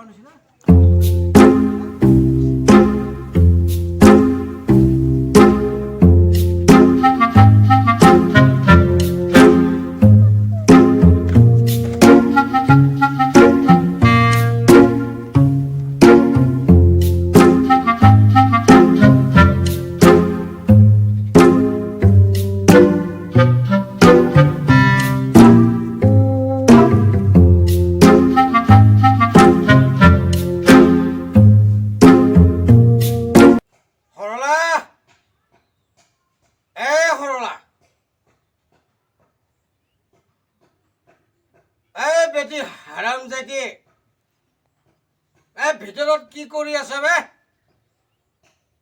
নিচিনা। সৰলা, এ সৰলা, এ বেটি হাৰাম জাতি, এ ভিতৰত কি কৰি আছে বে?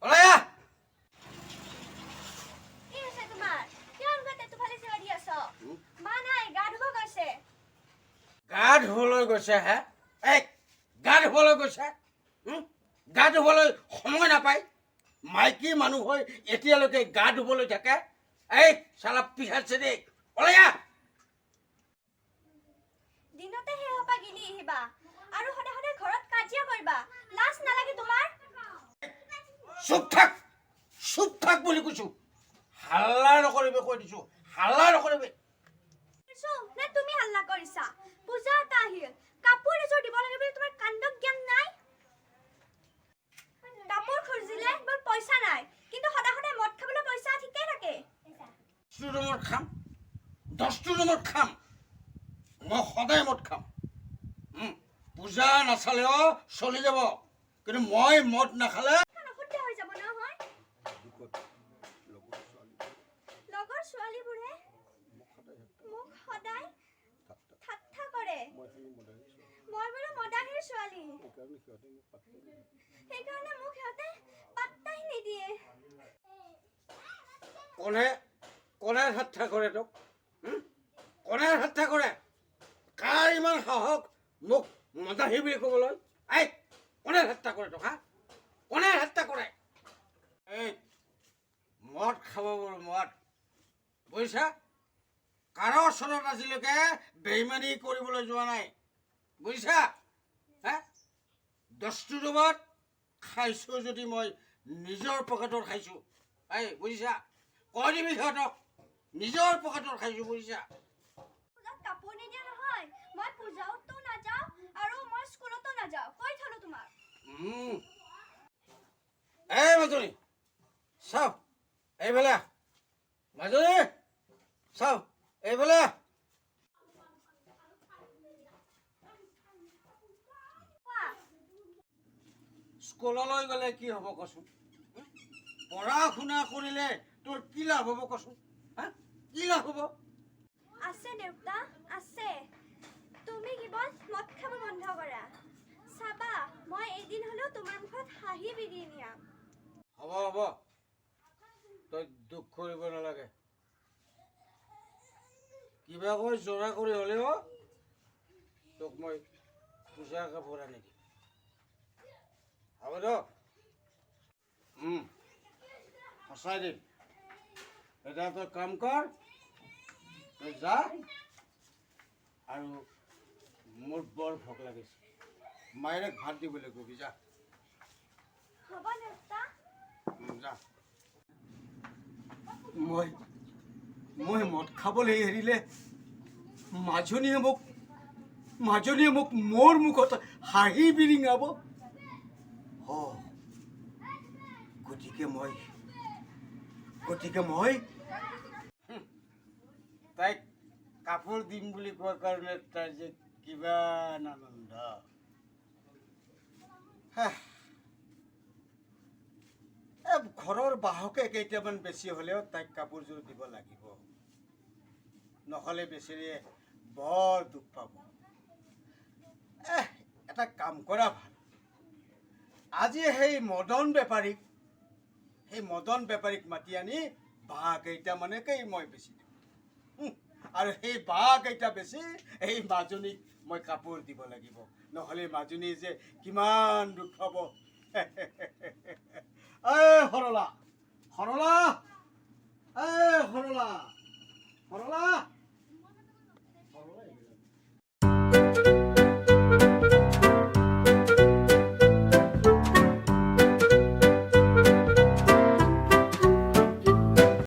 ওলাই আহ। কি হৈছে তোমাৰ? কিয় এনেকুৱা টেটুফালি চিঞৰি আছ? মা নাই, গা ধুব গৈছে। গা ধুবলৈ গৈছে হে? এই গা ধুবলৈ গৈছে? গা ধুবলৈ সময় নাপায়? মাইকী মানুহ হৈ এতিয়ালৈকে গা ধুবলৈ থাকে? এই চালা পিছাছে দেই, ওলাই আহ। দিনতে সেই সোপা গিলি আহিবা আৰু সদায় সদায় ঘৰত কাজিয়া কৰিবা। লাজ নালাগে তোমাৰ? চুপ থাক, চুপ থাক বুলি কৈছো। হাল্লা নকৰিবি, কৈ দিছো, হাল্লা নকৰিবি। কৰিছো নে তুমি হাল্লা কৰিছা? পূজা এটা আহিল, কাপোৰ এযোৰ দিব লাগে বুলি তোমাৰ কাণ্ড জ্ঞান নাই। কাপোৰ খুজিলে মোৰ পইচা নাই, কিন্তু সদায় সদায় মদ খাবলৈ পইচা ঠিকেই থাকে। 10টো ৰুমত খাম, 10টো ৰুমত খাম, মই সদায় মদ খাম। পূজা নাচালেও চলি যাব, কিন্তু মই মদ নাখালে অশুদ্ধ হৈ যাব নহয়। লগৰ ছোৱালীবোৰে মোক সদায় ঠাট্টা কৰে। মই বোলো মদাহীৰ ছোৱালী, সেইকাৰণে মোক সিহঁতে পাত্তাই নিদিয়ে। কোনে কোনে ঠাট্টা কৰে তোক? কোনে ঠাট্টা কৰে? কাৰ ইমান সাহস মোক মদাহী বুলি ক'বলৈ? এই কোনে ঠাট্টা কৰে তোক? হা, কোনে ঠাট্টা কৰে? এই মদ খাব পাৰোঁ মদ, বুজিছা? কাৰো ওচৰত আজিলৈকে বেইমানি কৰিবলৈ যোৱা নাই, বুজিছা? হে, 10টো ৰুমত খাইছোঁ যদি মই নিজৰ পকেটত খাইছোঁ। এই বুজিছা, কৈ দিবি সিহঁতক, নিজৰ পকেটত খাইছোঁ, বুজিছা? পূজাত কাপোৰ নিদিয়া নহয়, মই পূজাতো নাযাওঁ আৰু মই স্কুলতো নাযাওঁ, কৈ থলো তোমাক। এই মাজনী, চাওঁ এইফালে আহ। মাজনী, চাওঁ এইফালে আহ। কোৱা। স্কুললৈ গ'লে কি হ'ব কচোন? পঢ়া শুনা কৰিলে তোৰ কি লাভ হ'ব কচোন? হা, কি লাভ হ'ব? আছে দেউতা, আছে। তুমি কেৱল মদ খাব বন্ধ কৰা, চাবা মই এদিন হ'লেও তোমাৰ মুখত হাঁহি বিৰি নিয়াম। হ'ব হ'ব, তই দুখ কৰিব নালাগে। কিবাকৈ জোৰা কৰি হ'লেও তোক মই পূজা কাপোৰ আনি দিম, হ'ব দিয়ক। সঁচাই দিম। এতিয়া তই কাম কৰ, তই যা। আৰু মোৰ বৰ ভোক লাগিছে, মায়েৰে ভাত দিবলৈ কবি, যা। হ'ব দেউতা। যা। মই মই মদ খাবলৈ এৰিলে মাজনীয়ে মোক মোৰ মুখত হাঁহি বিৰিঙাব। অ, গতিকে মই তাইক কাপোৰ দিম বুলি কোৱাৰ কাৰণে তাই যে কিমান আনন্দ। হাহ। এ ঘৰৰ বাহকে কেইটামান বেছি হ'লেও তাইক কাপোৰযোৰ দিব লাগিব, নহ'লে বেচেৰীয়ে বৰ দুখ পাব। এহ, এটা কাম কৰা ভাল, আজি সেই মদন বেপাৰীক মাতি আনি বাঁহ কেইটামানকেই মই বেচি দিম। আৰু সেই বাঁহ কেইটা বেচি এই মাজনীক মই কাপোৰ দিব লাগিব, নহ'লে মাজনী যে কিমান দুখ পাব। এই সৰলা।